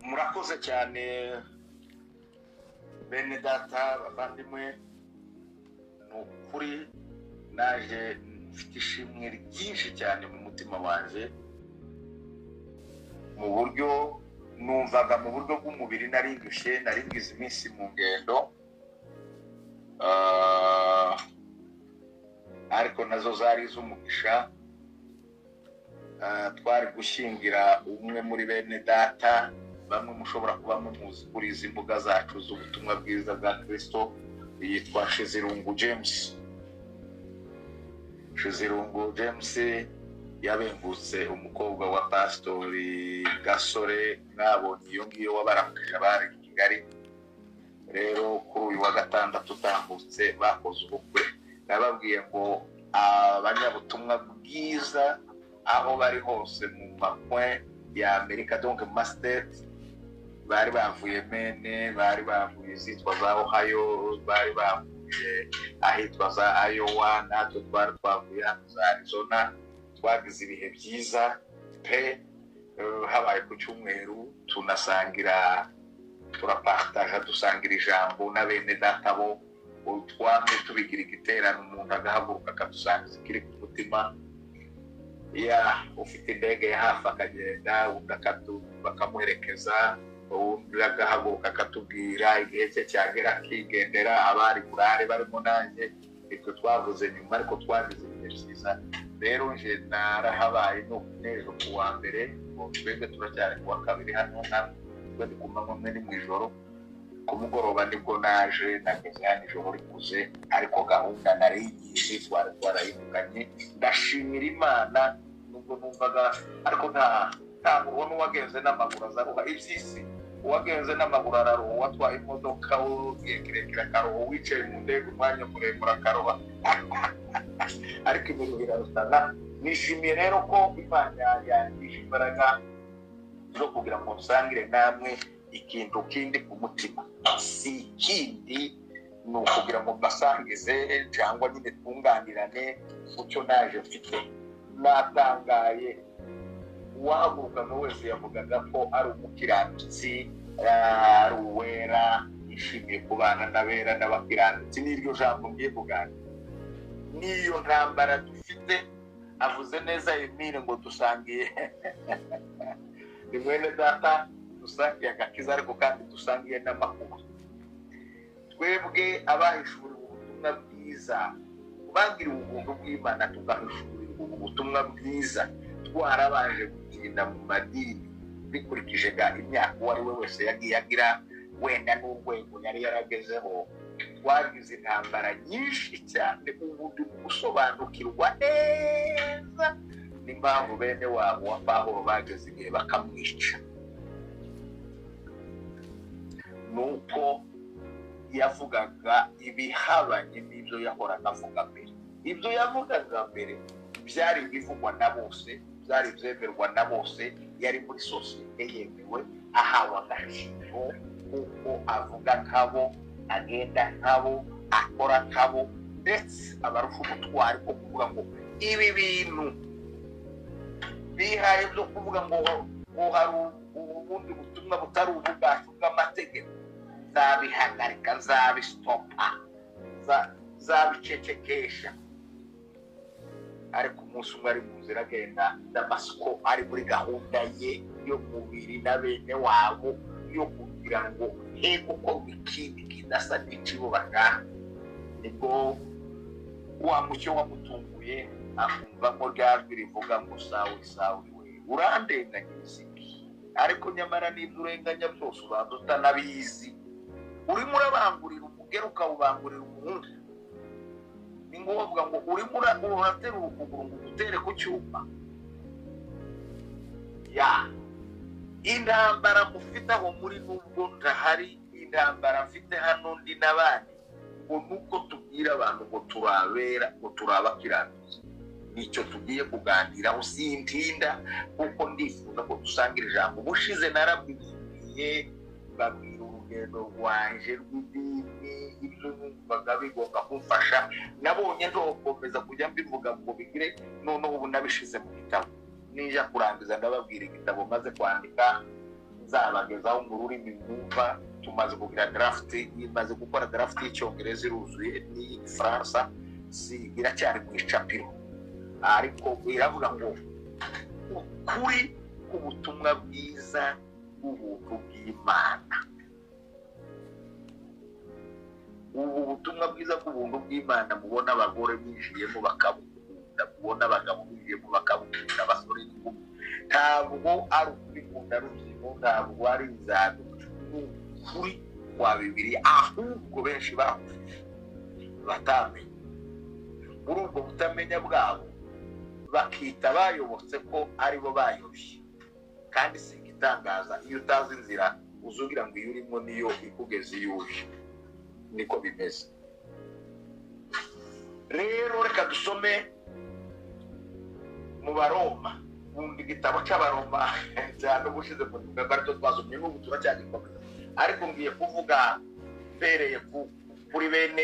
Murakoze cyane bene data bavandimwe, ni ukuri naje mfite ishimwe ryinshi cyane mu mutima wanjye, mu buryo numvaga mu buryo bw'umubiri nari ndushye, nari ngize iminsi mu ngendo, ariko nazo zari iz'umugisha. Twari gushyingira umwe muri bene data, bamwe mushobora kuba mumuzi kuri izi mbuga zacu z'ubutumwa bwiza bwa Kristo, yitwa Shizirungu James. Shizirungu James yabengutse umukobwa wa Pastori Gasore, mwabonye iyo ngiyo wabaramukije abari i Kigali. Rero kuri uyu wa gatandatu utambutse bakoze ubukwe. Nababwiye ngo abanyabutumwa bwiza aho bari hose mu makwe ya Amerika, donc mu state, bari bavuye Maine, bari bavuye izitwa za Ohio, bari bavuye ahitwa za Iowa, natwe twari twavuye hano za Arizona. Twagize ibihe byiza pe, habaye ku cyumweru, tunasangira, turapartaja, dusangira ijambo na bene data bo twamye tubigira igiterane, umuntu agahaguruka akadusangiza ikiri ku mutima. Ya ufite indege ya hafi akagenda, undi bakamuherekeza, undi agahaguruka akatubwira igihe cye cyagera akigendera. Abari burare barimo nanjye, nitwe twavuze nyuma, ariko twagize ibihe byiza. Rero nje narahabaye no n'ejo ku wa mbere, ngo twebwe turacyari ku wa kabiri hano, natwe ni ku manywa, mwe ni mu ijoro. Ku mugoroba nibwo naje, nageze hano ijoro rikuze, ariko gahunda nari nyizi, twari twarayivuganye. Ndashimira Imana nubwo numvaga, ariko ntabwo ubona uwagenze n'amaguru azaruha iby'isi. Uwagenze n'amaguru araruha, uwatwaye imodoka igihe kirekire akaruha, uwicaye mu ndege umwanya muremure akaruha, ariko imiruho irarutana. Nishimiye rero ko Imana yangije imbaraga zo kugira ngo nsangire namwe ikintu kindi ku mutima, si ikindi ni ukugira ngo mbasangize cyangwa nyine twunganirane mu cyo naje mfite. Natangaye, uwahagurukaga wese yavugaga ko ari umukiranutsi, ari uwera, yishimiye kubana n'abera n'abakiranutsi. N'iryo jambo ngiye kuganira, n'iyo ntambara dufite. Avuze neza Emile ngo dusangiye ni mwene data, dusangiye agakiza, ariko kandi dusangiye n'amakuba. Twebwe abahishuriwe ubutumwa bwiza, bagiriwe ubuntu bw'Imana, tugahishurirwa ubutumwa bwiza, twarabanje gutinda mu madini bikurikije imyaka uwo ari we wese yagiye agira, wenda n'urwego yari yaragezeho. Twagize intambara nyinshi cyane, ubu ndi gusobanukirwa neza n'impamvu bene wabo wa Pawulo bageze igihe bakamwica. Nuko yavugaga ibihabanye n'ibyo yahoraga avuga mbere. Ibyo yavugaga mbere byari ibivugwa na bose, byari ibyemerwa na bose, yari muri sosiyete yemewe, ahawe agaciro kuko avuga nkabo, agenda nkabo, akora nkabo, ndetse abarusha ubutwari bwo kuvuga ngo ibi bintu bihaye byo kuvuga ngo hari ubundi butumwa butari ubu bwacu bw'amategeko, nzabihagarika, nzabisitopa, nzabicecekesha. Ariko umunsi umwe ari mu nzira agenda Damasiko, ari muri gahunda ye yo mubiri na bene wabo yo kugira ngo he gukorwa ikindi kidasa n'icibo bashaka, nibwo wa mucyo wamutunguye, akumvamo rya jwi rivuga ngo Sawuli, Sawuli we, urandenganyiriza iki? Ariko nyamara n'ibyo urenganya byose ubanza utanabizi, urimo urabangurira umugera ukawubangurira umuhungu. Ni ngombwa ngo urimo uraterura ukuguru ngo ugutere ku cyuma. Ya intambara mufite aho muri, nubwo ndahari, intambara mfite hano ndi n'abandi, ngo nuko tubwira abantu ngo turabera, ngo turabakiranutsi. Nicyo tugiye kuganiraho, sintinda kuko ndifuza ko dusangira ijambo. Ubushize narabwiye, babwira urugendo rwanje rw'idini, ibyo numvaga bigomba kumfasha, nabonye ndokomeza kujya mbivuga ngo bigire. Noneho ubu nabishize mu gitabo, nija kurangiza ndababwira igitabo maze kwandika. Nzabagezaho mu rurimi mwumva. Tumaze kugira draft, imaze gukora draft y'icyongereza iruzuye n'iy'igifaransa, si iracyari mu icapiro, ariko iravuga ngo ukuri k'ubutumwa bwiza bw'ubuntu bw'Imana. Ubu butumwa bwiza bw'ubuntu bw'Imana mubona abagore binjiyemo bakabukunda, mubona abagabo binjiyemo bakabukunda, abasore n'inkumi, ntabwo ari ukubikunda rubyiruko, ntabwo ari inzado, ni ukuri kwa Bibiliya, ahubwo benshi bahushije batamenye. Muri ubwo butamenya bwabo bakita bayobotse ko aribo bayobye, kandi si igitangaza iyo utazi inzira uzugira ngo iyo urimo niyo ikugeza iyo uje, niko bimeze. Rero reka dusome mu Baroma, bundi igitabo cy'Abaroma cyane ubushize mu Rwanda twasomye n'ubu turacyagikomeza, ariko ngiye kuvuga mbereye kuri bene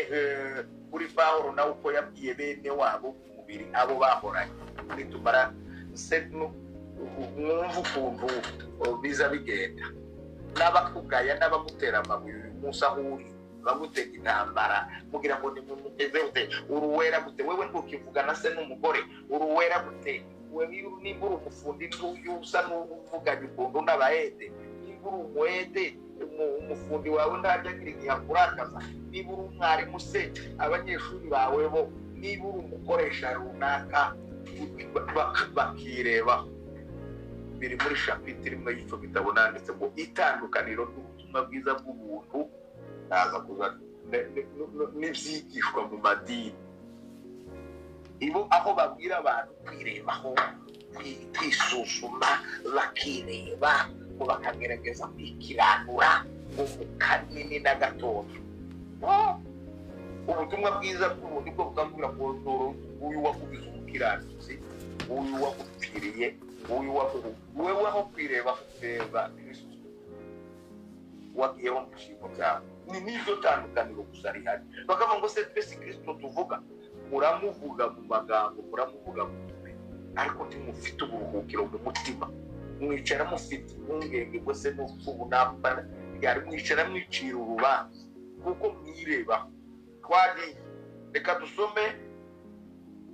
kuri Pawulo nawe uko yabwiye bene wabo mu mubiri abo bahoranye. Nitumara mwumva ukuntu biza bigenda, n'abakugaya n'abagutera amabuye uyu munsi aho uri bagutega intambara kugira ngo nimumuteze ute, uruwera gute, wewe ntukivugana se n'umugore, uruwera gute, nimba uri umufundi usa n'uvuganye ukuntu n'abahede, nimba uri umuhede umufundi wawe ntajya agira igihe akurakaza, niba uri umwarimu se abanyeshuri bawe bo, niba uri umukoresha runaka bakirebaho. Biri muri shapitire imwe y'icyo gitabo nanditse ngo itandukaniro ry'ubutumwa bwiza bw'ubuntu naza kuza n'ibyigishwa mu madini, ibo aho babwira abantu kwirebaho, kwisuzuma, bakireba ngo bakagerageza kwikiranura ngo mu kanini na gatoya. Ubutumwa bwiza bw'ubuntu bwo bukabwira ngo uyu wakugize umukiranutsi, uyu wagupfiriye, uyu wewe aho kwireba kureba Kristo wagiyeho mu bishimo byawe. Ni n'iryo tandukaniro gusa rihari. Bakavuga ngo se twese Kristo tuvuga, muramuvuga mu magambo, muramuvuga mu mubiri, ariko ntimufite uburuhukiro mu mutima. Mwicara mufite impungenge ngo se n'upfu napfa ryari, mwicara mwicira urubanza kuko mwirebaho. Twagiye, reka dusome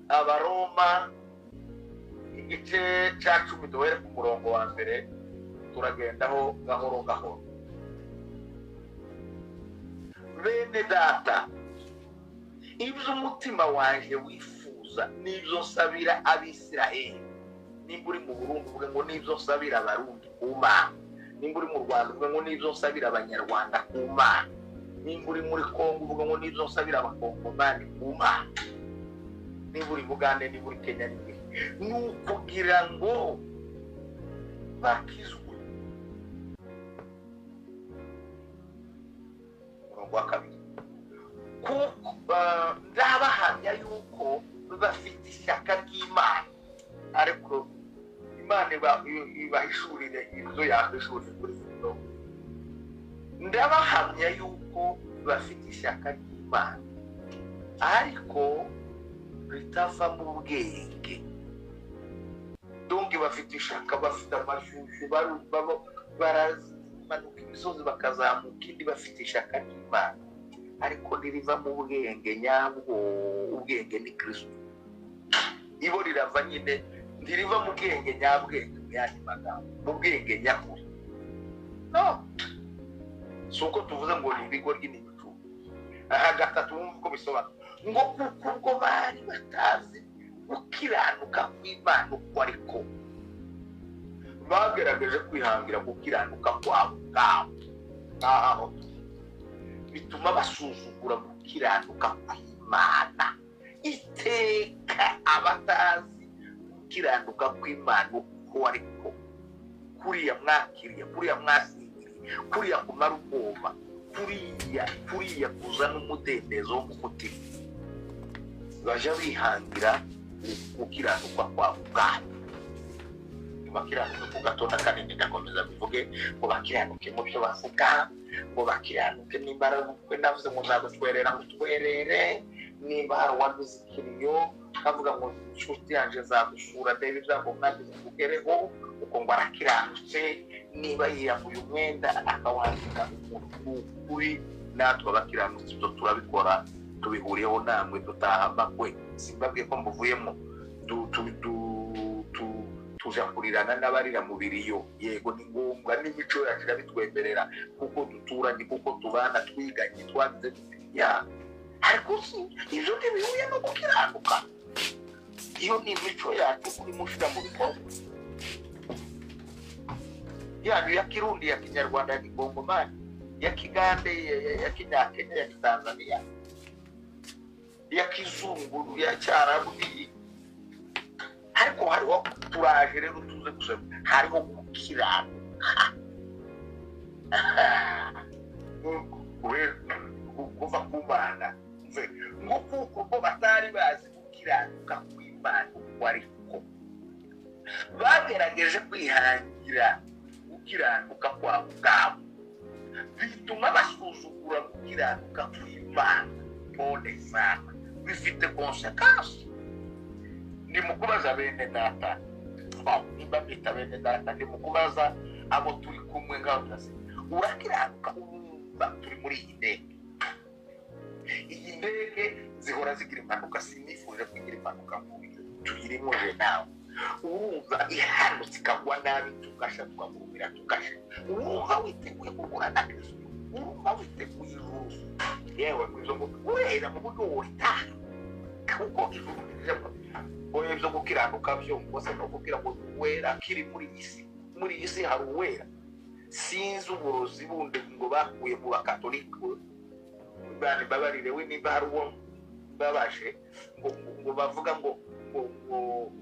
Abaroma igice cya 10 duhere ku murongo wa mbere, turagendaho gahoro gahoro. Bene data, ibyo umutima wanje wifuza n'ibyo nsabira Abisiraheli. Nimba uri mu Burundi uvuge ngo n'ibyo nsabira Abarundi ku Mana, nimba uri mu Rwanda uvuge ngo n'ibyo nsabira Abanyarwanda ku Mana, nimba uri muri Kongo uvuge ngo n'ibyo nsabira Abakongomani ku Mana, niba uri Bugande, niba uri Kenya, ni ukugira ngo bakizwe. Umurongo wa kabiri, kuko ndabahamya yuko bafite ishyaka ry'Imana, ariko Imana ibahishurire ibyo yahishuriye kuri ino. Ndabahamya yuko bafite ishyaka ry'Imana, ariko ritava mu bwenge. Donc bafite ishaka, bafite amashyushyu, baramanuka imisozi bakazamuka indi, bafite ishaka ry'Imana, ariko ntiriva mu bwenge nyabwo. Ubwenge ni Kristo, ibo rirava nyine, ntiriva mu bwenge nyabwenge, mu yandi magambo mu bwenge nyakuri. No si uko tuvuze ngo ni ibigoryi n'ibicu. Aha gatatu wumva uko bisobanura ngo kuko ubwo bari batazi gukiranuka kw'Imana uko ariko, bagerageje kwihangira gukiranuka kwabo ubwabo, aho bituma basuzugura gukiranuka kw'Imana. Iteka abatazi gukiranuka kw'Imana uko ariko, kuriya mwakiriye, kuriya mwasingiriye, kuriya kumara ubwoba, kuriya kuzana umudendezo wo mu mutima, baja bihangira gukiranuka kwabo ubwabo. Bakiranuke ku gato na kanini, ndakomeza bivuge ngo bakiranuke mu byo bavuga, ngo bakiranuke nimba ari ubukwe navuze ngo nzagutwerera ngo utwerere, nimba hari uwaguze ikiriyo Akavuga ngo inshuti yanjye nzagusura ndebe ibyago mwagize kugereho, uko ngo arakiranutse, niba yiyambuye umwenda akawandika umuntu kuri. Natwe abakiranutse ibyo turabikora, tubihuriyeho namwe, dutaha amakwe. Simbabwiye ko mbuvuyemo, tuja kurirana n'abarira mu biriyo. Yego ni ngombwa, n'imico yacu irabitwemerera, kuko duturanye, kuko tubana, twiganye, twagize ya. Ariko si ibyo ntibihuye no gukiranuka. Iyo ni imico yacu urimo ushyira mu bikorwa yanyu ya Kirundi, ya Kinyarwanda, ya Kikongomani, ya Kigande, ya Kinyakenya, ya Kitanzania, ya Kizungu, ya Cyarabu. Ariko hariho turaje rero tuze gusoma, hariho gukiranuka kuva ku Mana. Ngo kuko bo batari bazi gukiranuka kw'Imana uko ariko, bagerageje kwihangira gukiranuka kwabo ubwabo, bituma basuzugura gukiranuka kw'Imana. Pole sana, bifite conséquence. Ndi mu kubaza bene data, nimba mbita bene data, ndi mu kubaza abo turi kumwe ngaho, urakiranuka? Urumva turi muri iyi ndege, iyi ndege zihora zigira impanuka, sinifuje kugira impanuka nk'uyu tuyirimo je nawe. Urumva ihanutse ikagwa nabi, tugasha, tukagurumira, tugasha. Urumva witeguye guhura na Kristo? Urumva witeguye ijuru? Yewe izo ngo urera mu buryo woritaha, kuko ijuru rijemo. Oya, ibyo gukiranuka byo ngo no kugira ngo uwera kiri muri iyi si. Muri iyi si hari uwera. Sinzi uburozi bundi ngo bakuye mu bakatolika, bani babarire we nimba hari uwo babashe, ngo bavuga ngo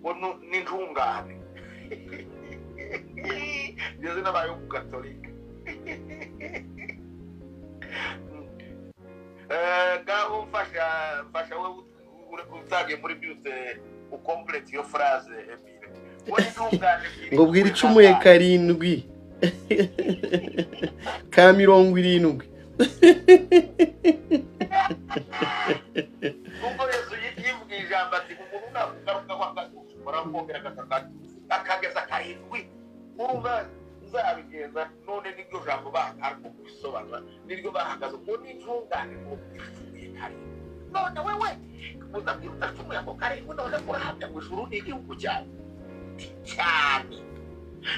ngo n'intungane. Ngeze n'abaye umukatolika. Ngaho mfasha we utagiye muri byose, ukomplete iyo phrase, Emile. Ngo bwira icumuye 7 ka 70. Ubwo Yesu yibwiye ijambo ati umuntu nakugaruka baramwongera akageza 7, urumva nzabigenza. None niryo jambo ariko kubisobanura niryo bahagaze ngo n'intungane ngo icumuye 7. None wewe uzabwira udacumuye ako 7, none urahamya ngo ijuru ni igihugu cyawe cyane.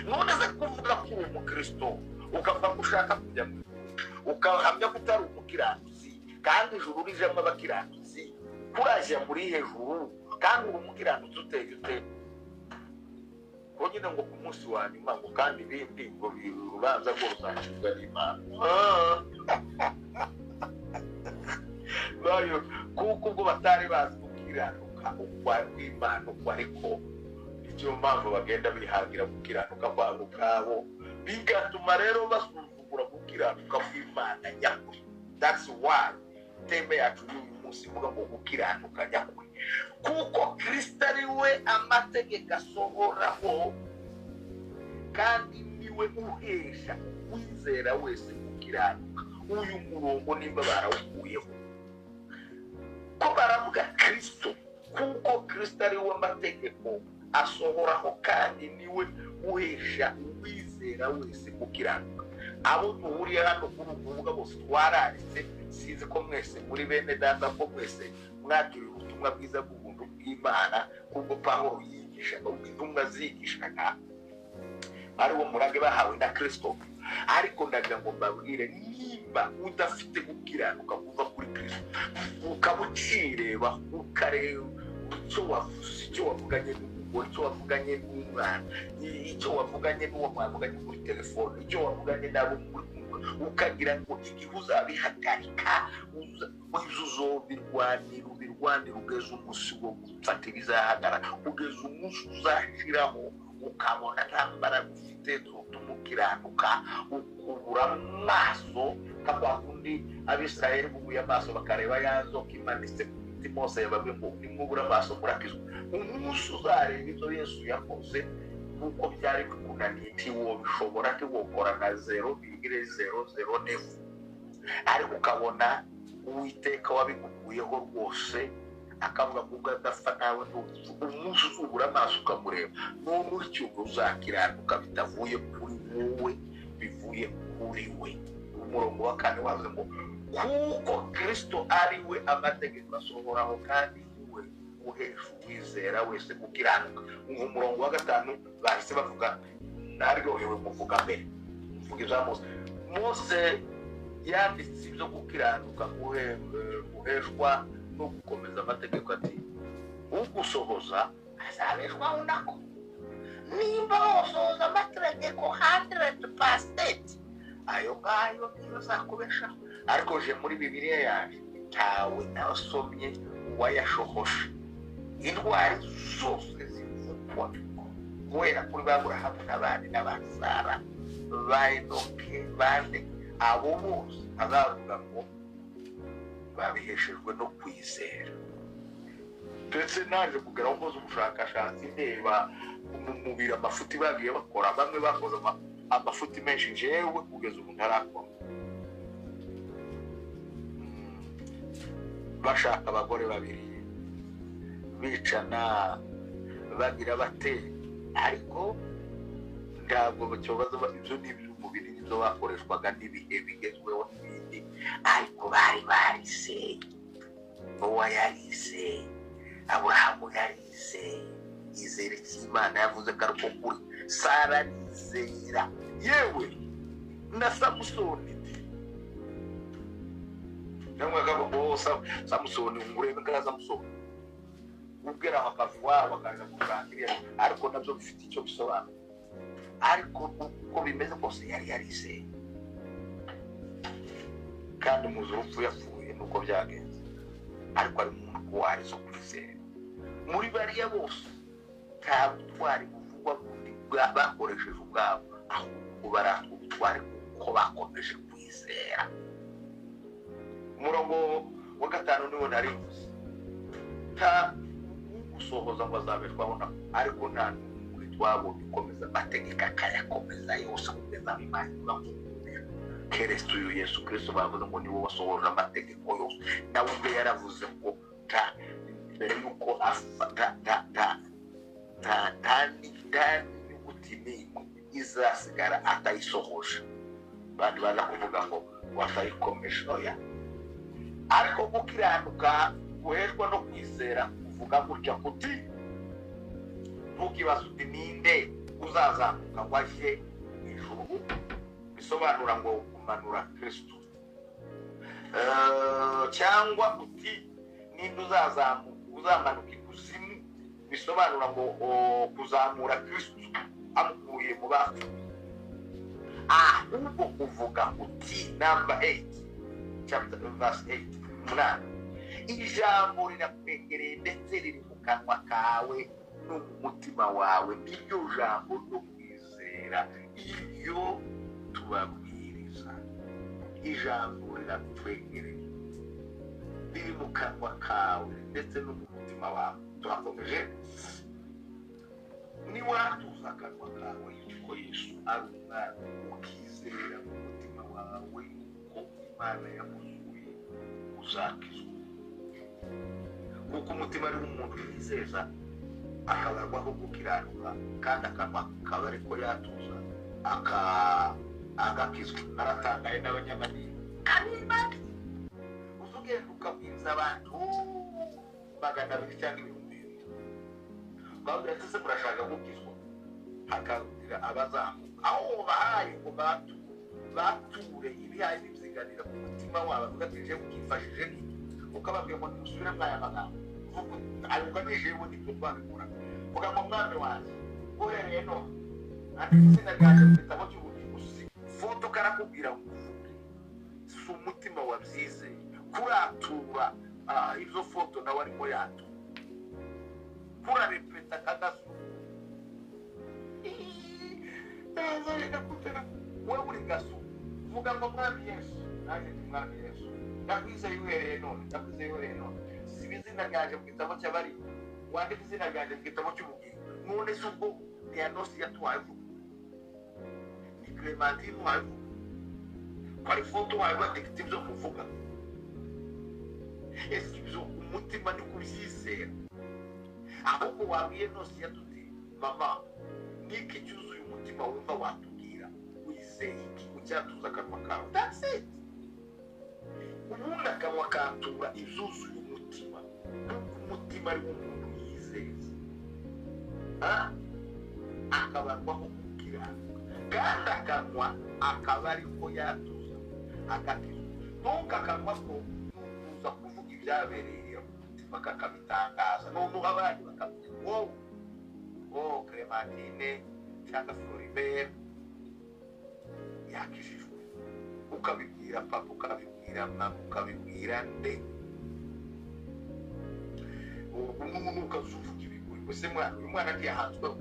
None se kuvuga ko uri umukristo, ukavuga ko ushaka kujya mu ijuru, ukahamya ko utari umukiranutsi, kandi ijuru rijemo abakiranutsi, kurajya muri hejuru kandi uri umukiranutsi uteye ute? Ko nyine ngo ku munsi wa nyuma ngo kandi ibindi ngo urubanza rwo ruzacibwa n'Imana. Bayo kuko ubwo batari bazi gukiranuka kw'Imana uko ariko, niyo mpamvu bagenda bihangira gukiranuka kwabo ubwabo, bigatuma rero basuzugura gukiranuka kw'Imana nyakuri. That's why teme yacu y'uyu munsi ivuga ngo gukiranuka nyakuri, kuko Kristo ari we amategeko asohoraho, kandi niwe uhesha uwizera wese gukiranuka. Uyu murongo nimba barawukuyeho ko baravuga Kristo, kuko Kristo ari we amategeko asohoraho, kandi niwe uhesha uwizera wese gukiranuka. Abo duhuriye hano kuri ubu rubuga bose twararitse, sinzi ko mwese muri bene data, ko mwese mwakiriye ubutumwa bwiza bw'ubuntu bw'Imana, kubwo Pawulo yigishaga, ubwo intumwa zigishaga, ari wo murage bahawe na Kristo. Ariko ndagira ngo mbabwire, nimba udafite gukiranuka kuva kuri Kristo, ukaba ucireba, ukareba icyo wavuze, icyo wavuganye n'umugore, icyo wavuganye n'umwana, icyo wavuganye n'uwo mwavuganye kuri telefone, icyo wavuganye n'abo muri kumwe, ukagira ngo igihe uzabihagarika, ibyo uzobirwanira ubirwanira ugeze umunsi wo gufata ibizahagarara, ugeze umunsi uzashiraho, ukabona nta mbaraga ufite zotuma ukiranuka, ukubura amaso nka kwa kundi Abisirayeli bubuye amaso bakareba ya nzoka imanitse ku giti. Mose yababwiye ngo nimwubura amaso murakizwa. Umunsi uzareba ibyo Yesu yakoze nk'uko byari bikunaniye, ntiwobishobora, ntiwokora na 0,00 nefu, ariko ukabona Uwiteka wabigukuyeho rwose Akavuga ngo ubwo adapfa nawe umunsi uzubura amaso ukamureba, none utyo uzakiranuka bitavuye kuri wowe, bivuye kuri we. Umurongo wa 4 wavuze ngo kuko Kristo ari we amategeko asohoraho, kandi we uhesha uwizera wese gukiranuka. Umva umurongo wa 5 bahise bavuga, naryohewe muvuga mbere, muvuga ibya Mose. Mose yanditse ibyo gukiranuka guheshwa no gukomeza amategeko, ati ugusohoza azabeshwaho nako. Nimba wosohoza amategeko 100%, ayo ngayo niyo azakubeshaho. Ariko je muri Bibiliya yanjye ntawe nasomye uwayashohoshe. Indwara zose zivugwa guhera kuri ba Aburahamu n'abandi n'abasara ba Enoke bande, abo bose azavuga ngo babiheshejwe no kwizera. Ndetse naje kugera aho nkoze ubushakashatsi ndeba mu mubiri amafuti bagiye bakora, bamwe bakoze amafuti menshi, jewe kugeza ubu ntarakora. Bashaka abagore babiri, bicana, bagira bate, ariko ntabwo bakibaza ibyo ni iby'umubiri, nibyo bakoreshwaga n'ibihe bigezweho n'ibindi, ariko bari barizeye. Nowa yarizeye, Aburahamu yarizeye, yizera icyo Imana yavuze ko ari uko kuri. Sara arizera, yewe na Samusoni. Namwe ngo Samusoni ngurebe nka Samusoni ubwera akava iwabo akaza kuganira, ariko nabyo bifite icyo bisobanura. Ariko uko bimeze kose yari yarizeye, kandi muzi urupfu yapfuye nuko byagenze, ariko ari umuntu wari zo kwizera. Muri bariya bose nta butwari buvugwa bundi bakoresheje ubwabo, ahubwo baratwa ubutwari kuko bakomeje kwizera. Umurongo wa 5 niwo narivuze, nta ugusohoza ngo azabeshwaho nako, ariko nta n'umwe twabonye ukomeza amategeko akayakomeza yose kugeza aho Imana ibamukundira. Kristo uyu Yesu Kristo bavuze ngo niwe wasohoje amategeko yose, nawe ubwe yaravuze ngo nta mbere y'uko afa nta n'inyuguti n'imwe izasigara atayisohoje. Abandi baza kuvuga ngo watayikomeje, oya. Ariko gukiranuka guheshwa no kwizera kuvuga gutya kuti ntukibaze uti ninde uzazamuka ngo ajye mu ijuru, bisobanura ngo kumanura Kristo, cyangwa uti ninde uzamanuka ikuzimu, bisobanura ngo kuzamura Kristo amukuye mu bapfuye. Ahubwo kuvuga uti number 8 chapter verse 8 8, ijambo rirakwegereye ndetse riri mu kanwa kawe no mu mutima wawe, niryo jambo ryo kwizera iyo tubabwiriza. Ijambo rirakwegereye riri mu kanwa kawe ndetse no mu mutima wawe. Turakomeje. Niwatuza akanwa kawe yuko Yesu ari umwana, ukizera mu mutima wawe yuko Imana yamuzuye, uzakizwa. Kuko umutima ari umuntu yizeza akabarwaho gukiranuka, kandi akanwa kaba ariko yatuza agakizwa. Naratangaye n'abanyamadini kandi uzugenda ukabwiriza abantu 200 cyangwa 2000, ukababwira ati ese murashaka gukizwa, hakagira abazamuka aho bahaye ngo bature ibihaye bibyiganira mu mutima wabo, bavuga ati jewe ukifashije n'iki, ukababwira ngo ntimusubire muri aya magambo, ayo ugamije ubundi ibyo twabikora. Vuga ngo mwami wanjye uhereye none andika izina ryanjye mu gitabo cy'ubugingo. Foto karakubwira ngo uvuge, si umutima wabyizeye kuratura izo foto nawe arimo yatura, kurarepeta kagasu wewe uri gasu. Vuga ngo mwami Yesu, nanjye ndi mwami Yesu, ndakwizeye uhereye none, ndakwizeye uhereye none, siba izina ryanjye mu gitabo cy'abari, wandike izina ryanjye mu gitabo cy'ubugingo. None se ubwo ni Anosi yatwaye vuga, ni Clementine wawe vuga, ko ari foto wawe badikita ibyo muvuga. Ese ibyo umutima ni kubyizera? Ahubwo wabwiye Nosiya tuti mama, niki cyuzuye umutima wumva watubwira? Wizeye iki ucyatuza akanwa kawe? That's it. Ubundi akanwa katura ibyuzuye umutima, kuko umutima ari wo umuntu yizeza, akabarwaho gukiranuka, kandi akanwa akaba ariko yatuza agakizwa. Donc akanwa ko nukuza kuvuga ibyabereye umutima kakabitangaza, noneho abandi bakavuga wowe oh Clementine cyangwa Floribert yakijijwe, ukabibwira papa, ukabibwira mama, ukabibwira nde, umuntu ukazuvuga ibiguri gusa. Mwana, uyu mwana ntiyahanzweho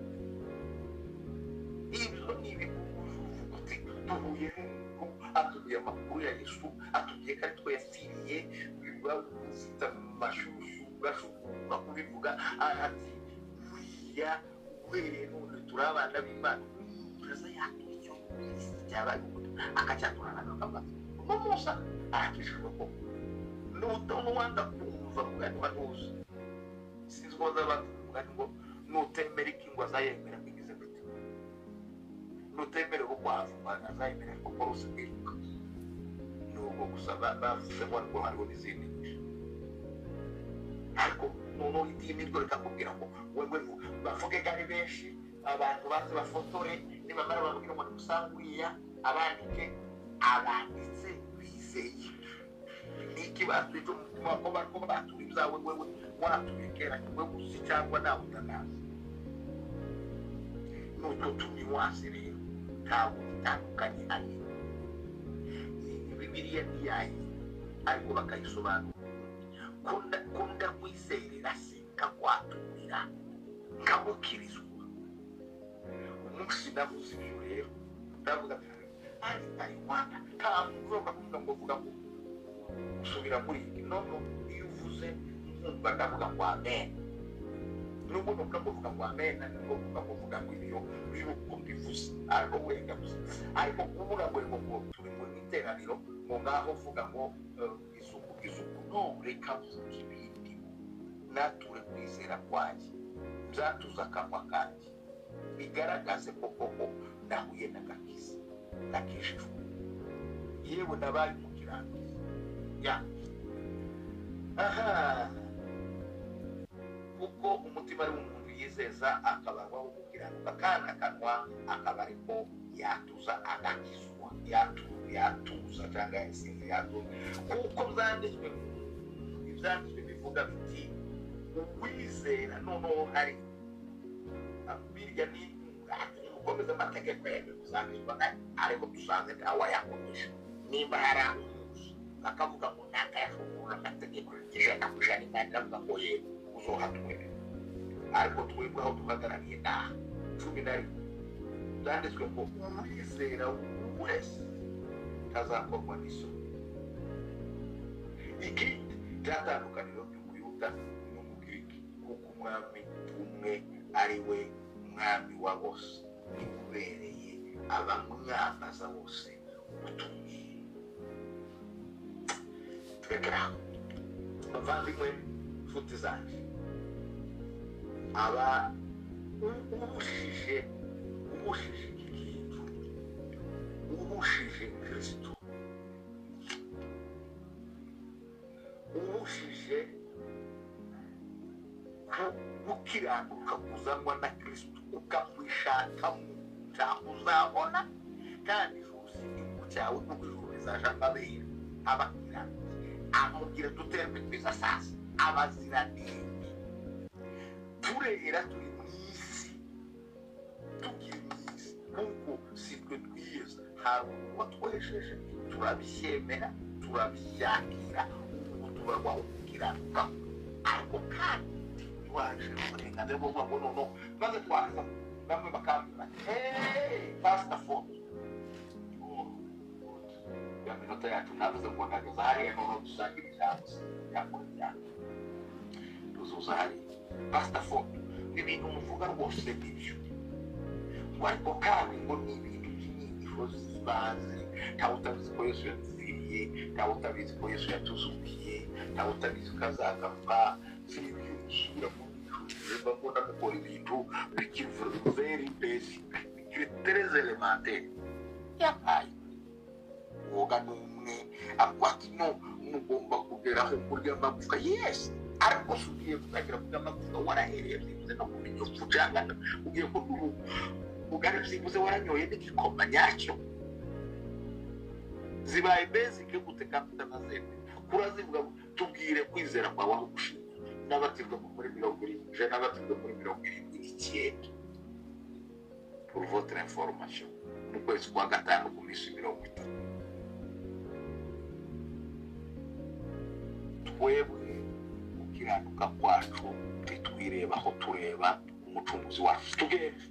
ibyo ni ibiguzi. Uti duhuye n'umuntu atubwiye amakuru ya Yesu, atubwiye ko ari twe yapfiriye, biba ufite amashyushyu urashobora kubivuga, ati buriya uhereye none turi abana b'Imana. Umuntu aza yatura icyo cyabaye akacyaturana n'akabazo, uno munsi arakijijwe koko. N'uwanga kumva mugani wa ntuzi, sinzi ko bazabanza umugani ngo nutemera iki ngo azayemera kwigize gute, nutemera urukwavu azayemera kuko rusi kwiruka. Nubwo gusa bavuze ngo ariko hariho n'izindi nyinshi, ariko noneho idini ryo rikakubwira ngo wewe bavuge ko ari benshi, abantu baze bafotore, nibamara babwira ngo nimusange uriya abandike, abanditse bizeye niki batuye umutima ko bariko batura ibyawe, wewe watuye kera, wewe uzi cyangwa nawe utanazi. Nutwo tunywanse rero ntabwo bitandukanye hanini. Bibiliya ntiyayi ariko bakayisobanura ko ndakwizerera se nkakwaturira nkagukirizwa. Umunsi navuze ibyo rero ndavuga ari Taiwan, nta muntu ushobora kuvuga ngo vuga ngo usubira muri iki. Nono iyo uvuze nkumva ndavuga ngo amen, nubwo nuvuga ngo vuga ngo amen, nubwo vuga ngo vuga ngo ibyo by'uko mbivuze ariko wenda gusa, ariko kuvuga ngo ngo turi mu iteraniro ngo ngaho vuga ngo isuku isuku, no reka mvuge ibindi, nature kwizera kwanjye, byatuza akanwa kanjye, bigaragaze ko koko nahuye n'agakiza, nakijijwe, yewe nabaye umukiranutsi. Ya aha, kuko umutima ari umuntu yizeza akabarwaho gukiranuka, kandi akanwa akaba ariko yatuza agakizwa, yatuza cyangwa yasinze yatuza, kuko byanditswe, ibyanditswe bivuga biti uwizera. Noneho hari birya ni gukomeza amategeko yemewe kuzakizwa, ariko dusanze ntawe yakomeje. Nimba hari aho umunsi bakavuga ngo ntakayashobora amategeko 100% Imana iravuga ngo yego uzohatwere, ariko twebwe aho duhagarariye naha 11 byanditswe ngo uwizera wese ntazakorwa n'isoni. Ikindi cyatandukaniro ry'Umuyuda n'Umugiriki, kuko umwami umwe ari we mwami wa bose, niwe ubereye abamwambaza bose ubutumwa. Turekera aho bavandimwe, nshuti zanjye, aba ubushije iki kintu, ubushije Kristo, ubushije gukiranuka kuzanwa na Kristo, ukakwishakamo ntabwo uzabona, kandi ijuru si igihugu cyawe, kuko ijuru rizaja amabere abakiranutsi. Amubwira duterwe twiza sasa abaziranenge, turera turi mu isi, tukiri mu isi, kuko si twe twiyeza, hari uwatwesheje, turabyemera, turabyakira, ubu tubarwaho gukiranuka. Ariko kandi waje uburenganzira bwo kuvuga ngo noneho maze twaza bamwe bakambwira bati hey pastor Ford, ya minota yacu navuze ngo nageze hariya, noneho dusangira ijambo yakurya tuzuza hariya. Pastor Ford, ibintu muvuga rwose nibyo, ngo ariko kandi ngo ni ibintu by'inyigisho z'ibanze, ntawe utabizi ko Yesu yapfiriye Yapfiriye, ntawe utabizi ko Yesu yatuzukiye, ntawe utabizi ko azagaruka. Sibyo mba mbona gukora ibintu bikiri very basic, bikiri très élémentaire. Yabaye woga n'umwe avuga ati no mugomba kugeraho kurya amagufa. Yes, ariko si ugiye gutangira kurya amagufa warahereye byibuze no kumenya urupfu, cyangwa ugiye kurya ubugari byibuze waranyoye n'igikoma nyacyo. Zibaye basic gute kandi utanazemera? Kurazivuga, tubwire kwizera kwawe aho gushinga. N'abatirwa muri 70, n'abatirwa muri 79, pour votre information, mu kwezi kwa gatanu ku minsi 30. Twebwe gukiranuka kwacu ntitwireba aho tureba umucunguzi wacu. Tugende,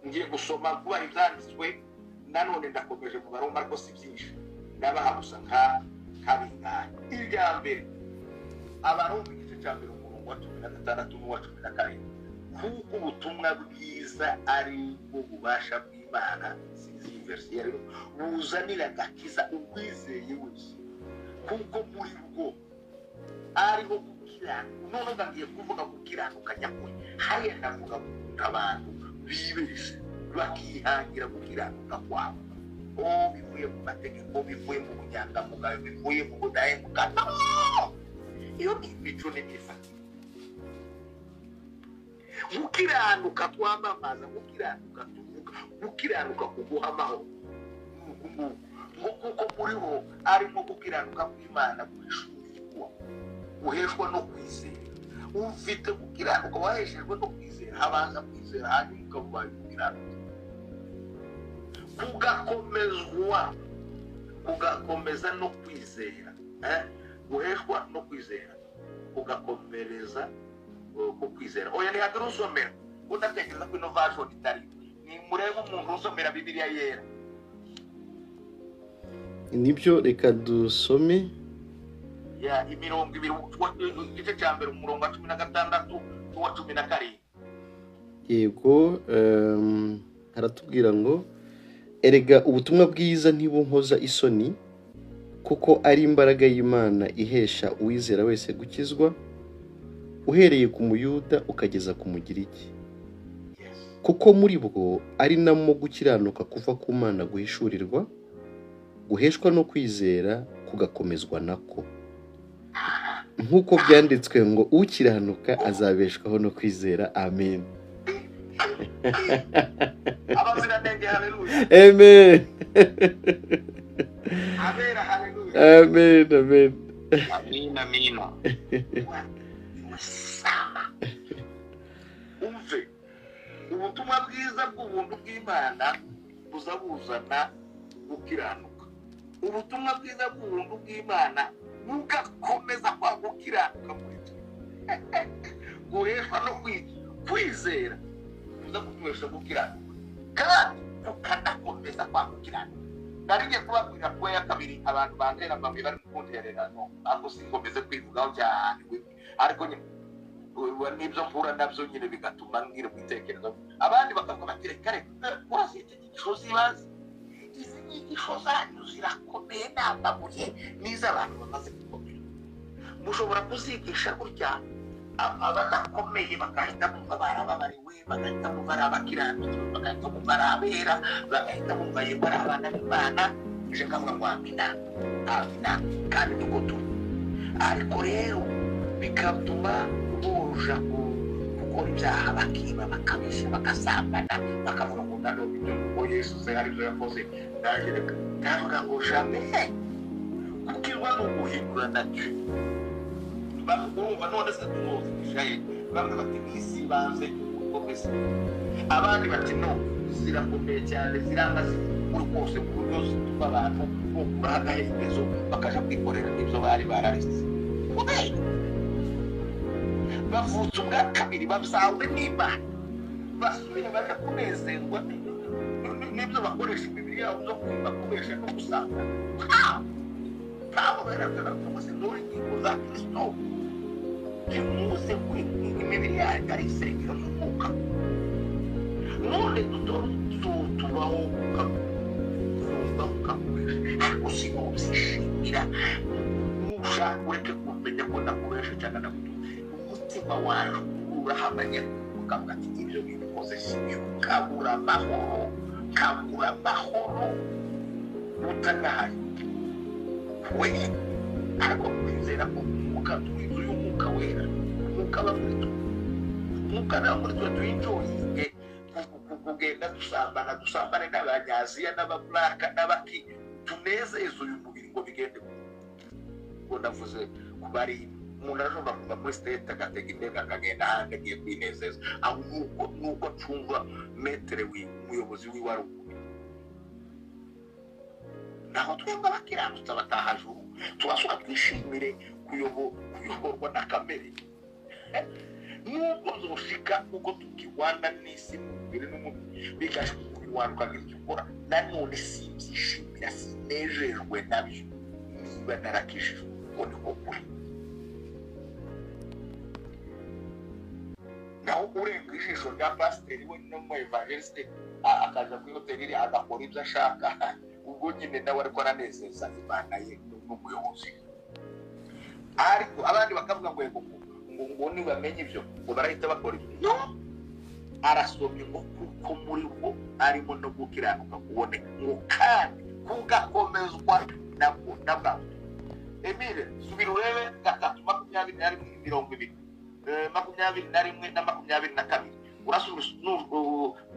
ngiye gusoma kuba ibyanditswe nanone ndakomeje mu Baroma, ariko si byinshi, ndabaha gusa nka kabinganya. Irya mbere, Abaroma igice cya mbere umurongo wa 16 n'uwa 17, kuko ubutumwa bwiza ari bwo bubasha bw'Imana, sinzi verse rero, buzanira agakiza uwizeye wese, kuko muri bwo ariho gukiranuka. None ngiye kuvuga gukiranuka nyakuri, hariya ndavuga gukunda abantu bibeshe bakihangira gukiranuka kwabo, bivuye mu mategeko, bivuye mu bunyangamugayo, bivuye mu budahemuka. No! Iyo ni imico n'imyifatire. Gukiranuka twamamaza, gukiranuka tuvuga, gukiranuka kuguha amahoro, ngo kuko muri bo arimo gukiranuka kw'Imana guhishurwa, guheshwa no kwizera. Ufite gukiranuka waheshejwe no kwizera, habanza kwizera hanyuma ukabubaye gukiranuka, kugakomezwa, kugakomeza no kwizera, guheshwa no kwizera, kugakomereza ku kwizera. Oya, ntihagire usomera, udatekereza ko ino version itari. Ni murebe umuntu usomera Bibiliya yera. Nibyo, reka dusome ya imirongo ibiri, igice cya mbere umurongo wa 16 n'uwa 17. Yego, haratubwira ngo erega ubutumwa bwiza ntibunkoza isoni, kuko ari imbaraga y'Imana ihesha uwizera wese gukizwa, uhereye ku Muyuda ukageza ku Mugiriki. Kuko muri bwo ari namo gukiranuka kuva ku Mana guhishurirwa, guheshwa no kwizera kugakomezwa nako, nk'uko byanditswe ngo ukiranuka azabeshwaho no kwizera. Amen. Abaziranenge, haleluya. Amen. Abera, haleluya. Amen, amen. Amina, amina. Umve, ubutumwa bwiza bw'ubuntu bw'Imana buza buzana gukiranuka. Ubutumwa bwiza bw'ubuntu bw'Imana bugakomeza kwa gukiranuka muri twe, guheshwa no kwizera kuza kuduhesha gukiranuka, kandi tukanakomeza kwa gukiranuka. Nari ngiye kubabwira ko ya kabiri abantu bantera amabuye bari kuntererano, ariko sinkomeze kwivugaho cyane, ariko nyine n'ibyo mpura nabyo nyine bigatuma ngira kwitekerezo. Abandi bakavuga bati reka reka, urasite inyigisho z'ibanze, izi nyigisho zanyu zirakomeye, n'amabuye n'iz'abantu bamaze gukomera. Mushobora kuzigisha gutya abadakomeye bagahita bumva barababariwe, bagahita bumva ari abakiranutsi, bagahita bumva ari abera, bagahita bumva yego ari abana b'Imana. Nje nkavuga ngo amina, amina, kandi niko turi. Ariko rero bigatuma boja gukora ibyaha, bakiba, bakabeshya, bagasambana, bakavuga ngo nanone ibyo kuko Yesu se hari ibyo yakoze, nanjye reka ndavuga ngo jamais. Gukirwa ni uguhindura nacyo. Urumva none se tuzozigisha he? Bamwe bati n'isi ibanze gukomeza, abandi bati no zirakomeye cyane, ziranga zikuri kose ku buryo zituma abantu bukuraho agaherezo bakaja kwikorera ibyo bari bararetse. Bavutse ubwa kabiri, babyawe n'Imana, basubire baje kunezerwa n'ibyo bakoresha imibiri yabo byo kwiba, kubesha no gusambana. Ntabwo baragaragaza ngo sindore ingingo za Kristo, ntimuze imibiri yanyu ari insengero z'umwuka. None tubaho ukakumva ukakoresha, ariko Sinobyishimira. Nushaka ureke kumenya ko ndakoresha cyangwa ndakutu, umutima wawe urahamanya, ukavuga ati: "Ibyo bintu ukoze si byo." Kabura amahoro, kabura amahoro utanahari we. Ariko kwizera ko umwuka, inzu y'Umwuka Wera, Umwuka aba muri twe, Umwuka nawe muri twe, tuyi-enjoyinge kugenda dusambana, dusambane n'Abanyaziya n'Ababuraka n'abaki, tunezeze uyu mubiri ngo bigende. Ngo ndavuze ku bari, umuntu arashobora kuva muri States agatega indege akagenda ahandi agiye kwinezeza. Aho nuko acungwa maître, umuyobozi wiwe ari umubiri. Naho twebwe abakiranutsi, abatahajuru, turasubira twishimire kuyoborwa na kamere, nubwo zoshika uko tukirwana n'isi mu mubiri n'umubiri, bigashika umubiri wawe ukagira icyo ukora. Nanone simbyishimira, sinejejwe nabyo niba narakishijwe. Uko niko kuri. Naho urenga ijisho rya pasiteri we n'umu évangéliste, akaja kuri hoteli iri agakora ibyo ashaka, ubwo nyine nawe ariko aranezeza Imana ye n'umuyobozi. Ariko abandi bakavuga ngo yego, ngo nibamenye ibyo ngo barahita bakora ibyo. No arasomye ngo kuko muri bo arimo no gukiranuka kuboneka, ngo kandi kugakomezwa nabwo na bwa. Emile, subira urebe 3, 21, 20, 21 na 22. Urasubira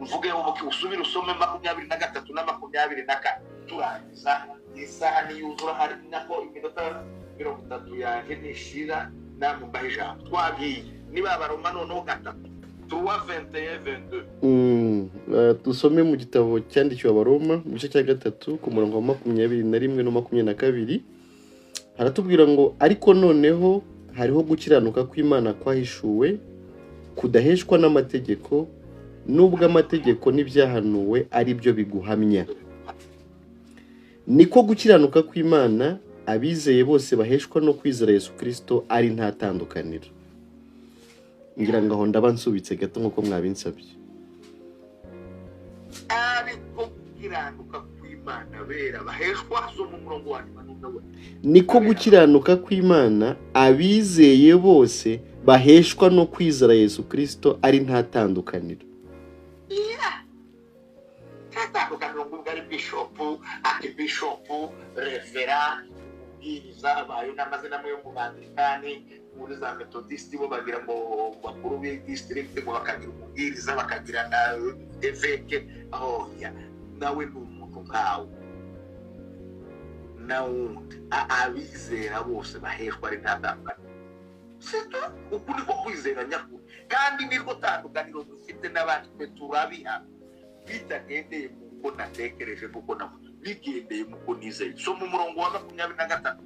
mvuge ubuki, usubire usome 23 na 24. Turangiza isaha niyuzura, hari nako iminota 30 yanjye nishira, namwe mbaha ijambo. Twagiye niba Abaroma noneho 3, 3, 21, 22. Dusome mu gitabo cyandikiwe Abaroma mu gice cya 3 ku murongo wa 21 no 22. Haratubwira ngo: "Ariko noneho hariho gukiranuka kw'Imana kwahishuwe, kudaheshwa n'amategeko, nubwo amategeko n'ibyahanuwe ari byo biguhamya. Niko gukiranuka kw'Imana abizeye bose baheshwa no kwizera Yesu Kristo, ari nta tandukaniro." Ngira ngo aho ndaba nsubitse gato nk'uko mwabinsabye. Ariko gukiranuka kw'Imana bera baheshwa, soma umurongo wa nyuma n'undi. Niko gukiranuka kw'Imana abizeye bose baheshwa no kwizera Yesu Kristo, ari nta tandukaniro. Nta tandukaniro ngo ubwo ari bishopu, archbishop, reverend, umubwiriza, abayo n'amazina amwe yo mu Bangilikani, muri za Metodisiti bo bagira ngo bakuru b'district, ngo bakagira umubwiriza, bakagira na évêque. Oya, nawe ni umuntu nkawe na wundi. Abizera bose baheshwa ari nta tandukaniro. Sito uku niko kwizera nyakuri, kandi nirwo tandukaniro dufite n'abandi. Twe turabiha bitagendeye mu uko natekereje n'uko navuze, bigendeye mu uko nizeye. So mu murongo wa 23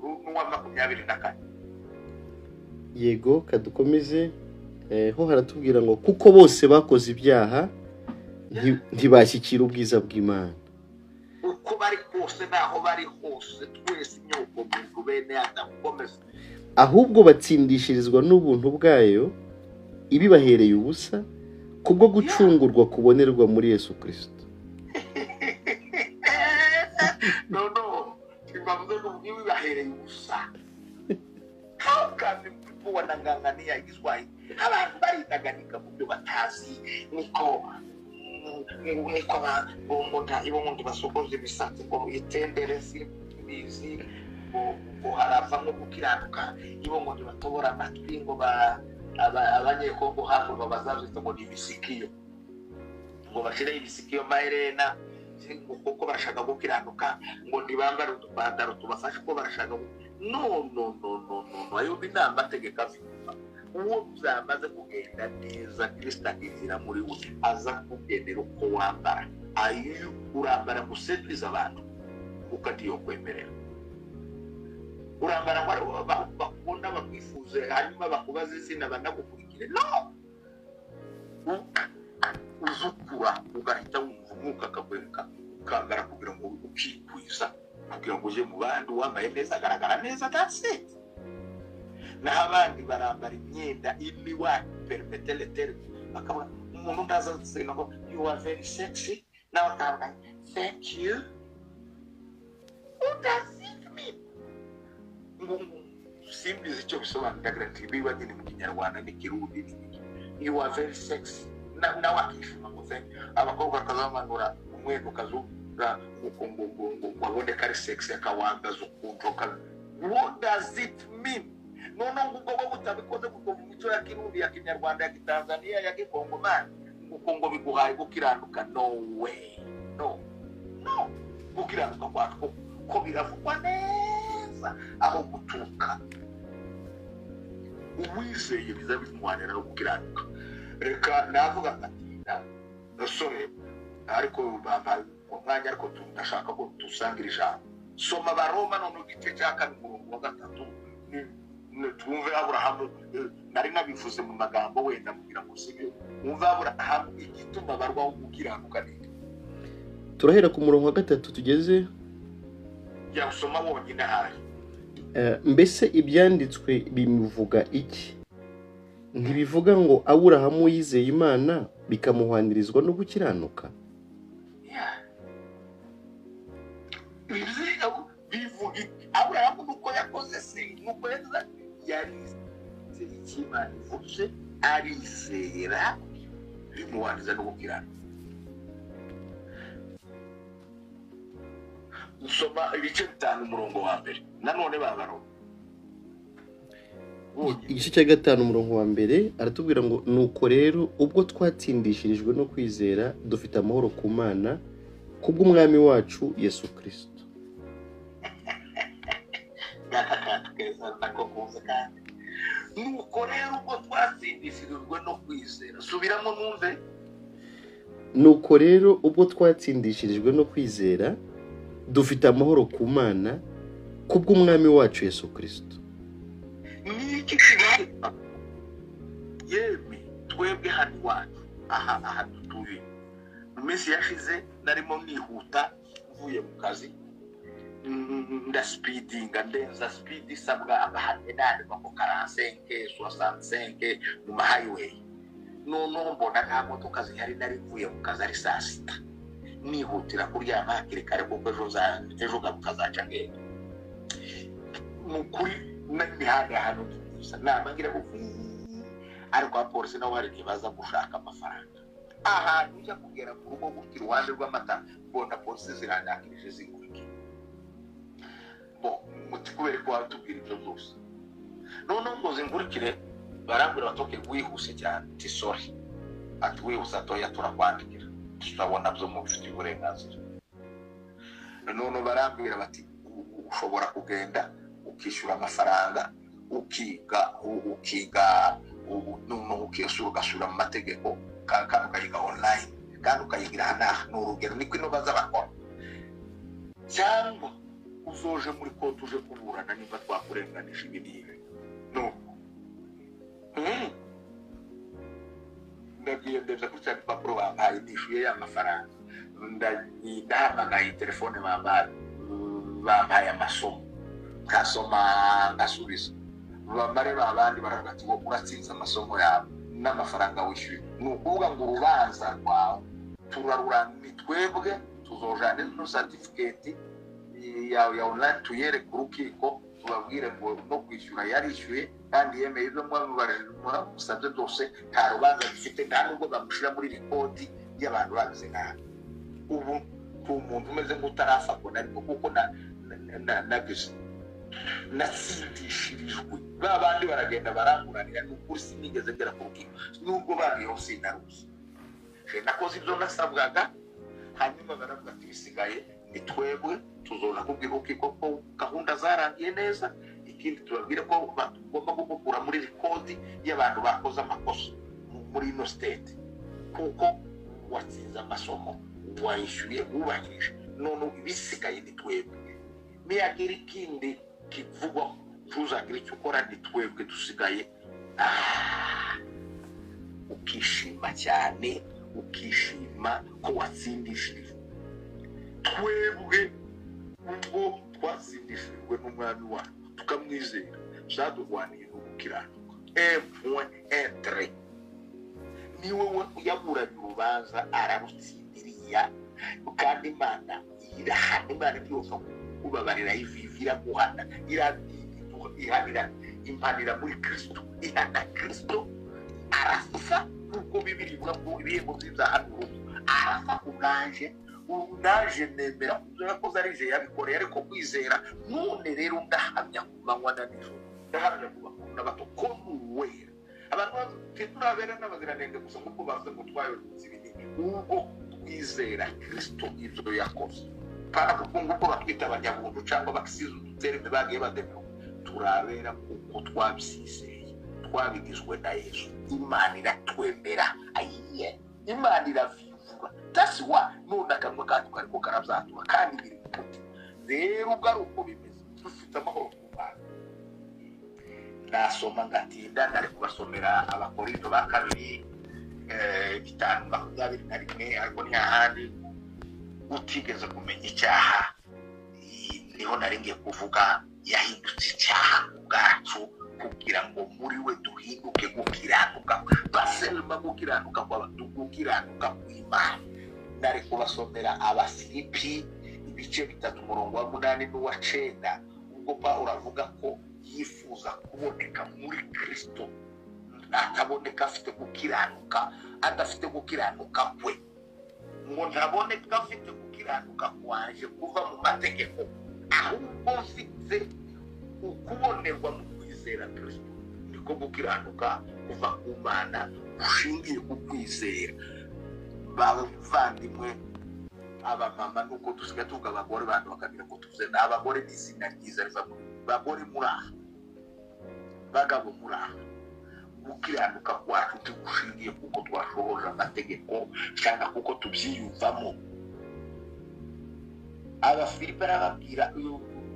n'uwa 24. Yego, kadukomeze. Ho haratubwira ngo: "Kuko bose bakoze ibyaha, ntibashyikira ubwiza bw'Imana." Uko bari kose n'aho bari hose, twese inyoko muntu, bene Adamu. Komeza. "Ahubwo batsindishirizwa n'ubuntu bwayo ibibahereye ubusa, kubwo gucungurwa kubonerwa muri Yesu Kirisito." No, bavuze ngo bibahereye ubusa. How can people wanang'ang'ania Igiswahili? Abantu baridaganika mu byo batazi. Niko ngo basokoze imisatsi ngo itendere, simbizi, ngo harava nko gukiranuka ibo, ngo ntibatobora amatwi, ngo Abanyekongo hakurya bazabyita ngo ni ibisikiyo, ngo bashireho ibisikiyo, maherena, ngo kuko barashaka gukiranuka, ngo ntibambare udupantaro tubafashe ko barashaka no, no, no, no, no, no. Ayo ni amategeko afite. Uwo byamaze kugenda neza, Kirisita akinjira muri we, aza kugendera uko wambara. Ayo urambara ngo usedurize abantu, kuko kwemerera urambara ngo bakubona bakwifuze, hanyuma bakubaze izina, banagukurikire. No uzukura ugahita wumva Umwuka akakwereka, ukambara kugira ngo ukikwiza, kugira ngo uje mu bandi wambaye neza, agaragara neza. That's it. Naho abandi barambara imyenda imwe wa permettez le terme, bakabona umuntu ndaza ngo "You are very sexy", nawe akavuga "Thank you". Simbizi icyo bisobanura, ndagira nti biba nyine mu Kinyarwanda n'Ikirundi n'iki. You are very sexy. Nawe akishima ngo thank you. Abakobwa bakazamanura umwenda ukazura ngo ngo ngo ngo ngo abone ko ari sexy, akawambaza ukuntu what does it mean? Noneho ngo ubwo bwo butabikoze kuko mu mico ya Kirundi, ya Kinyarwanda, ya Gitanzania, ya Gikongomani, ngo ngo biguhaye gukiranuka. No way, no, no. Gukiranuka kwacu ko biravugwa neza aho guturuka. Uwizeye biza bimuhanira no gukiranuka. Reka navuga ngatinda gasore, ariko bampaye umwanya, ariko ndashaka ko dusangira ijambo. Soma Abaroma none igice cya 2 umurongo wa 3, twumve Aburahamu. Nari nabivuze mu magambo wenda kugira ngo sibyo, wumve Aburahamu igituma barwaho gukiranuka ni. Turahera ku murongo wa 3 tugeze. Jya usoma wonyine ahari. Mbese ibyanditswe bimuvuga iki? Ntibivuga ngo Aburahamu yizeye Imana bikamuhwanirizwa no gukiranuka? Bivuga Aburahamu nuko yakoze se, nuko yakoze, yarizeye icyo Imana ivuze, arizera bimuhwaniza no gukiranuka. Nsoma ibice 5 umurongo wa 1 nanone Babaroma. Igice cya 5 umurongo wa 1 aratubwira ngo nuko rero ubwo twatsindishirijwe no kwizera dufite amahoro ku Mana kubw'umwami wacu Yesu Kristo. Nuko rero ubwo twatsindishirijwe no kwizera, subiramo numve. Nuko rero ubwo twatsindishirijwe no kwizera dufite amahoro ku Mana kubw'umwami wacu Yesu Kristo. Niki kibaye? Yemwe twebwe hano iwacu aha dutuye, mu minsi yashize narimo nihuta mvuye mu kazi, ndaspeedinga, ndenza speed isabwa abahanenani bako 45 65 mu ma highway. Noneho mbona nta modoka zihari, nari mvuye mu kazi ari saa 6, nihutira kuryama hakiri kare kuko ejo kazaca ngenda. Mu kuri n'imihanda hano gusa namangira buvi, ariko abapolisi nabo hari igihe baza gushaka amafaranga. Ahantu ujya kugera ku rugo gutya iruhande rw'amata, mbona polisi zirandakirije zingurike. Bo muti kubera ko watubwira ibyo byose. Noneho ngo zingurikire, barambwira bati okay, wihuse cyane, ti sorry, ati wihuse atoya turakwandikira, turabona byo mubifitiye uburenganzira. Noneho barambwira bati ushobora kugenda ukishyura amafaranga, ukiga noneho ukishyura ugasubira mu mategeko, kandi ukayiga online, kandi ukayigira aha. Ni urugero niko ino baza bakora, cyangwa uzoje muri konti uje kuburana niba twakurenganije ibi n'ibi. Nuko ndagiye ndebye kuri cya gipapuro bampaye, nishyuye ya mafaranga, ndahamagaye telefone bampaye amasomo, nkasoma ngasubiza. Bamare babandi baravuga ati wowe uratsinze amasomo yawe n'amafaranga wishyuye. Ni ukuvuga ngo urubanza rwawe turarura, ni twebwe tuzojana ino certificate yawe ya online tuyereke urukiko, tubabwire ngo no kwishyura yarishyuye kandi yemeye ibyo mwamusabye byose, nta rubanza rufite, nta nubwo bamushyira muri rikodi y'abantu babize nabi. Ubu ku muntu umeze nk'utarafatwa na rimwe, kuko nagize natsindishirijwe. Ba bandi baragenda baranguranira, ni ukuri sinigeze ngera ku rukiko, nubwo bagiyeho sinaruzi. Nakoze ibyo nasabwaga, hanyuma baravuga ati bisigaye ni twebwe tuzona kubwira urukiko ko gahunda zarangiye neza. Ikindi tubabwire ko bagomba kugukura muri rikodi y'abantu bakoze amakosa muri ino state, kuko watsinze amasomo, wayishyuye, wubahirije, none ibisigaye ni twebwe. Niyagira ikindi kivugwa tuzagira icyo ukora, ni twebwe dusigaye. Ukishima cyane, ukishima ko watsindishirijwe. Twebwe ubwo twatsindishirijwe n'umwami wacu tukamwizera, zadurwaniye no gukiranuka. 1.3 niwe yaburanye urubanza ararutsindiriya, kandi Imana irahana, Imana ntiyopfa kubabarira, ivivira guhana, ihanira Impanira muri Kristo, ihana Kristo, arapfa kuko Bibiri ivuga ko ibihembo by'ibyaha ni urupfu. Arapfa ku bwanje, ubu naje nemera ibyo yakoze ari je yabikoreye, ariko kwizera. None rero ndahamya ku manywa na nijoro, ndahamya ku bakuru n'abato ko ni uwera. Abantu turabera n'abaziranenge gusa nk'uko bavuze ngo twayobotse ibinini, ubwo twizera Kristo ibyo yakoze, kandi kuko nguko batwita abanyabuntu cyangwa bakisize udutereme bagiye bademewe, turabera kuko twabyizeye, twabigizwe na Yesu. Imana iratwemera, ayiye, Imana iravivura. That's why none akanwa kacu kariko karabyatura kandi biri mu mutima. Rero ubwo ari uko bimeze, dufite amahoro ku Mana. Nasoma ngatinda, nari kubasomera Abakorinto ba kabiri 5:21, ariko ni hahandi utigeze kumenya icyaha, niho nari ngiye kuvuga, yahindutse icyaha ubwacu kugira ngo muri we duhinduke gukiranuka, baselma gukiranuka kw'abantu, gukiranuka kw'Imana. Nari kubasomera Abafilipi ibice 3 umurongo wa 8 n'uwa 9, ubwo Pawulo avuga ko yifuza kuboneka muri Kristo, ataboneka afite gukiranuka, adafite gukiranuka kwe, ngo ntaboneka afite gukiranuka kwanje kuva mu mategeko, ahubwo mfite ukubonerwa mu kwizera Kristo, niko gukiranuka kuva ku Mana gushingiye ku kwizera. Bavandimwe, abamama, nuko dusigaye tuvuga abagore, abantu bakagira ngo tuvuze abagore ni izina ryiza riva muri bagore, muri aha bagabo, muri aha gukiranuka kwacu tugushingiye kuko twashohoje amategeko cyangwa kuko tubyiyumvamo. Abafilipi arababwira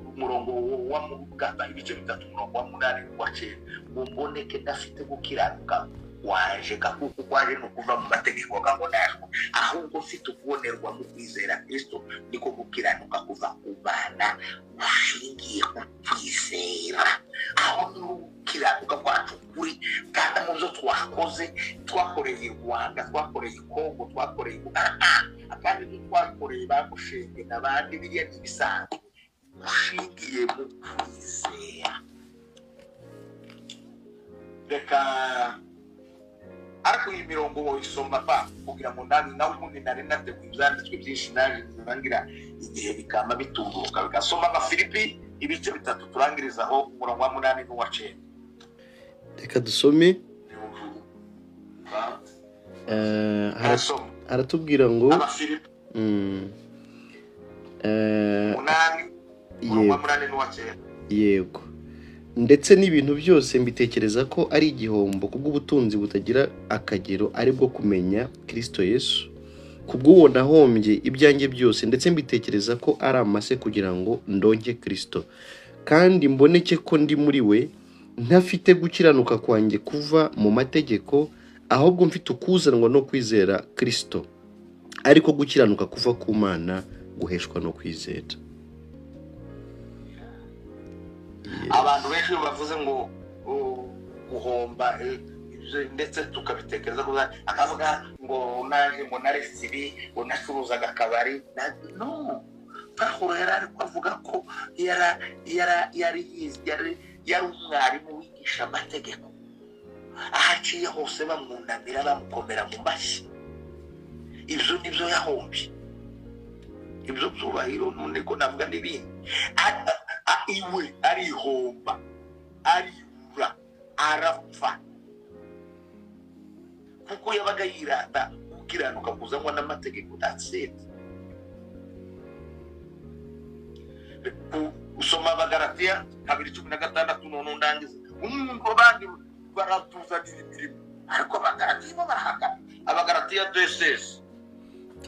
umurongo wa ibice 3 umurongo wa 8 n'uwa 9, ngo mboneke ndafite gukiranuka waje kuko kwaje no kuva mu mategeko gabonajwe, ahubwo mfite ukubonerwa mu kwizera Kristo, niko gukiranuka kuva ku Mana gushingiye ku kwizera. Aho ni gukiranuka kwacu kuri, kandi mu byo twakoze, twakoreye i Rwanda, twakoreye i Kongo, twakoreye kandi ibyo twakoreye bagushenge n'abandi, biriya ni ibisanzwe, gushingiye mu kwizera. Reka ariko iyi mirongo woyisoma pa kugira ngo nawe ubundi nari nateguye ibyanditswe byinshi, naje nrangira igihe bikama bitunguka bigasoma. Abafilipi ibice 3 turangirizaho umurongo wa 8 n'uwa 9. Reka dusome. Aratubwira ngo Abafilipi 8 umurongo wa 8 n'uwa 9. Yego, ndetse n'ibintu byose mbitekereza ko ari igihombo kubw'ubutunzi butagira akagero ari bwo kumenya Kristo Yesu, kubw'uwo nahombye ibyanjye byose, ndetse mbitekereza ko ari amase kugira ngo ndonke Kristo, kandi mboneke ko ndi muri we, ntafite gukiranuka kwanjye kuva mu mategeko, ahubwo mfite ukuzanwa no kwizera Kristo, ariko gukiranuka kuva ku Mana guheshwa no kwizera. Abantu benshi bavuze ngo guhomba, ndetse tukabitekereza ko akavuga ngo naje ngo naretse ibi, ngo nacuruzaga akabari. No, Pawulo yari ariko avuga ko yari umwarimu wigisha amategeko, ahaciye hose bamwunamira, bamukomera mu mashyi. Ibyo nibyo yahombye, ibyo byubahiro, none ko navuga n'ibindi. Iwe arihomba, aribura, arapfa, kuko yabaga yirata gukiranuka kuzanwa n'amategeko. That's it. Usoma Abagalatiya 2:16, none undangize umuntu abandi baratuzanira imirimo, ariko Abagalatiya bo barahakana. Abagalatiya 2:16.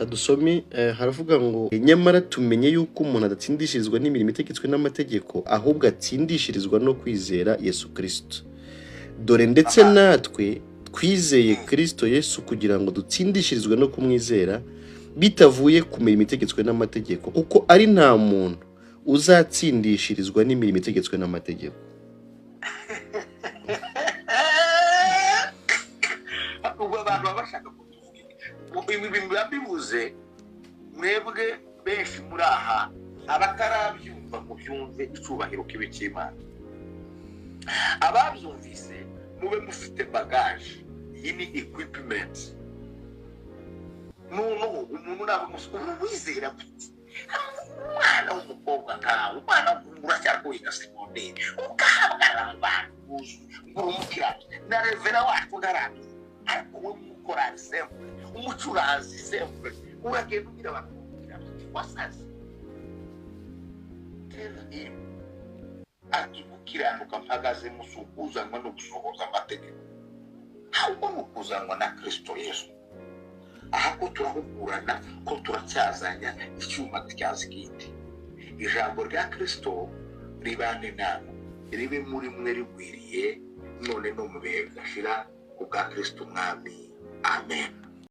Dusome, haravuga ngo nyamara tumenye yuko umuntu adatsindishirizwa n'imirimo itegetswe n'amategeko, ahubwo atsindishirizwa no kwizera Yesu Kristo. Dore ndetse natwe twizeye Kristo Yesu kugira ngo dutsindishirizwe no kumwizera bitavuye ku mirimo itegetswe n'amategeko, kuko ari nta muntu uzatsindishirizwa n'imirimo itegetswe n'amategeko. Ubwo abantu baba bashaka kutuvuga ibi biba bibuze mwebwe benshi muri aha abatarabyumva ngo byumve icyubahiro kibe cy'Imana. Ababyumvise mube mufite bagage, iyi ni equipment. Noneho umuntu ntabwo ubu wizera gute umwana w'umukobwa nkawe, umwana w'umuhungu uracyari kwiga segonderi, ugahamagara abantu buzuye ngo uri umukiranutsi, na reverend wacu ntarabizi, ariko wowe umukorari simple, umucuranzi simple, uragenda ubwira abantu ngo umukiranutsi, wasaze? Tell him ati: "Gukiranuka mpagazemo si ukuzanwa no gusohoza amategeko, ahubwo ni ukuzanwa na Kristo Yesu." Aha ko turahugurana, ko turacyazanya, icyuma gityaza ikindi. Ijambo rya Kristo ribane namwe, ribe muri mwe rigwiriye, none no mu bihe bidashira, ku bwa Kristo Umwami. Amen.